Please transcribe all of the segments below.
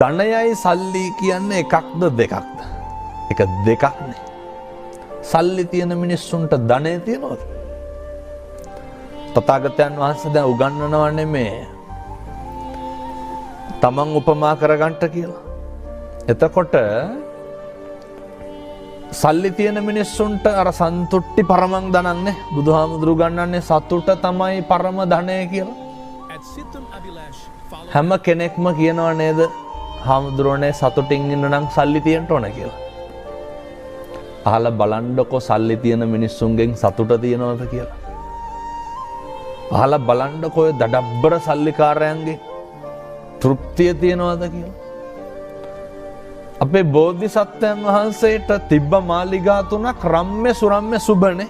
ධනයයි සල්ලි කියන්නේ එකක්ද දෙකක්ද? එක දෙකක්නේ. සල්ලි තියෙන මිනිස්සුන්ට ධනය තියෙනවද? තථාගතයන් වහන්සේ දැන් උගන්වනවා නෙමේ තමන් උපමා කරගන්නට කියලා. එතකොට සල්ලි තියෙන මිනිස්සුන්ට අර සන්තුට්ටි පරමං ධනන්නේ, බුදුහාමුදුරු ගන්නන්නේ සතුට තමයි පරම ධනය කියලා. හැම කෙනෙක්ම කියනවා නේද හාමුදුරුවනේ සතුටින් ඉන්න නම් සල්ලි තියෙන්න ඕන කියලා. අහලා බලන්නකෝ සල්ලි තියෙන මිනිස්සුන්ගෙන් සතුට තියෙනවද කියලා. අහලා බලන්නකෝ ඔය දඩබ්බර සල්ලිකාරයන්ගේ තෘප්තිය තියෙනවද කියලා. අපේ බෝධිසත්වයන් වහන්සේට තිබ්බ මාලිගා තුනක් රම්‍ය සුරම්‍ය සුභනේ.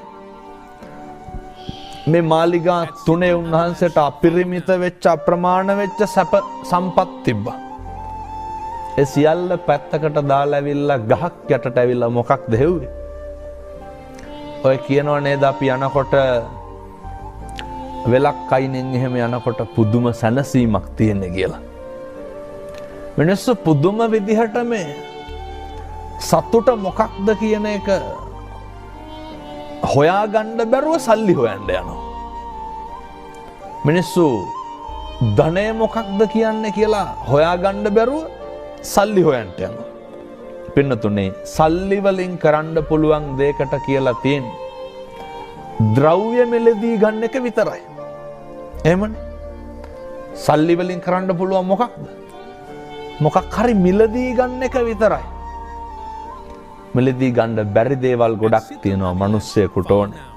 මේ මාලිගා තුනේ උන්වහන්සේට අපිරිමිත වෙච්ච අප්‍රමාණ වෙච්ච සැප සම්පත් තිබ්බා. ඒ සියල්ල පැත්තකට දාලා ඇවිල්ලා ගහක් යටට ඇවිල්ලා මොකක්ද හෙව්වේ? ඔය කියනව නේද අපි යනකොට වෙලක් අයිනෙන් එහෙම යනකොට පුදුම සැනසීමක් තියෙන්නේ කියලා. මිනිස්සු පුදුම විදිහට මේ සතුට මොකක්ද කියන එක හොයාගන්න බැරුව සල්ලි හොයන්න යනවා. මිනිස්සු ධනය මොකක්ද කියන්නේ කියලා හොයාගන්න බැරුව සල්ලි හොයන්ට යනවා. පින්නතුනේ, සල්ලි වලින් කරන්න පුළුවන් දෙයකට කියලා තියෙන්නේ ද්‍රව්‍ය මිලදී ගන්න එක විතරයි. එහෙමනේ. සල්ලි වලින් කරන්න පුළුවන් මොකක්ද? මොකක් හරි මිලදී ගන්න එක විතරයි. මිලදී ගන්න බැරි දේවල් ගොඩක් තියෙනවා මිනිස්සෙකුට ඕනේ.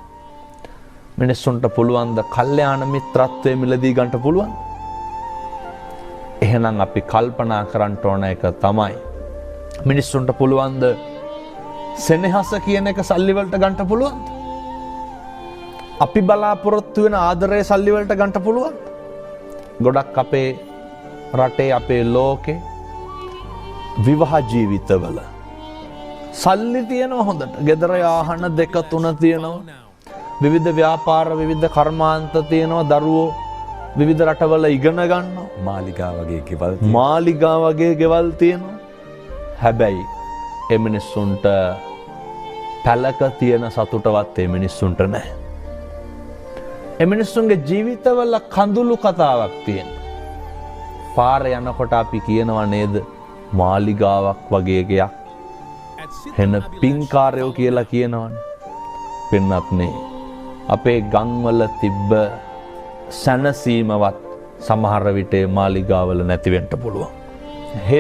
මිනිස්සුන්ට පුළුවන් ද කල්යාණ මිත්‍රත්වය මිලදී ගන්න පුළුවන්? එහෙනම් අපි කල්පනා කරන්න ඕන එක තමයි, මිනිස්සුන්ට පුළුවන් ද සෙනෙහස කියන එක සල්ලි වලට ගන්න පුළුවන්ද? අපි බලාපොරොත්තු වෙන ආදරය සල්ලි වලට ගන්න පුළුවන්ද? ගොඩක් අපේ රටේ, අපේ ලෝකේ විවාහ ජීවිතවල සල්ලි තියෙනවා හොඳට. ගෙදර යාහන දෙක තුන තියෙනවා. විවිධ ව්‍යාපාර, විවිධ කර්මාන්ත තියෙනවා. දරුවෝ විවිධ රටවල ඉගෙන ගන්නවා. මාලිගා වගේ ගෙවල් තියෙනවා. මාලිගා වගේ ගෙවල් තියෙනවා. හැබැයි ඒ මිනිස්සුන්ට පැලක තියෙන සතුටවත් ඒ මිනිස්සුන්ට නැහැ. ඒ මිනිස්සුන්ගේ ජීවිතවල කඳුළු කතාවක් තියෙනවා. පාර යනකොට අපි කියනවා නේද මාලිගාවක් වගේ ගෙයක්, හෙන පින්කාරයෝ කියලා කියනවනේ. පින්නත්නේ, අපේ ගම්වල තිබ්බ සැනසීමවත් සමහර විට මාලිගාවල නැති වෙන්න පුළුවන්. හේතුව